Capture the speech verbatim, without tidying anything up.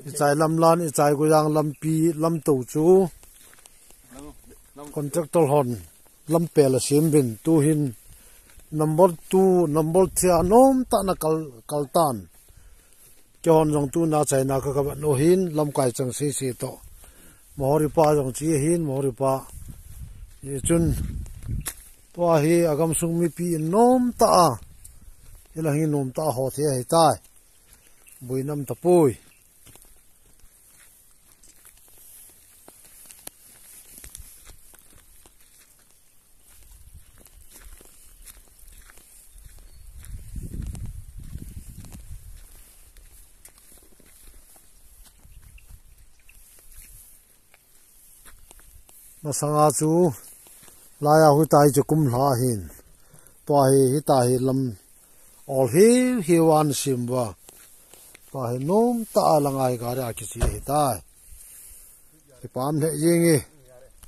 Ichai lamlan, ichai gojang lampi, lamto chu contractor hon lampel asem uvin, tuhin number two, number three a nomtah ana kal, kal tan. Keihon jong tuna chaina ka, ka vet u hin lamkai chang sese toh. Mohori pa jong che ahin, Mohori pa. Hichun tua hi agamsung mipi in nomtah a, hilang hi nomtah a hotthei ahitai. Boina um tapoi. Masanga chu laiya hitia chu kum lha ahin. Tua hi, hitia hi lam ol hiu hiu ana sem uva. Tua hi nomtah a la ngai gari a kiche ahitai. Kipah lheh jenge.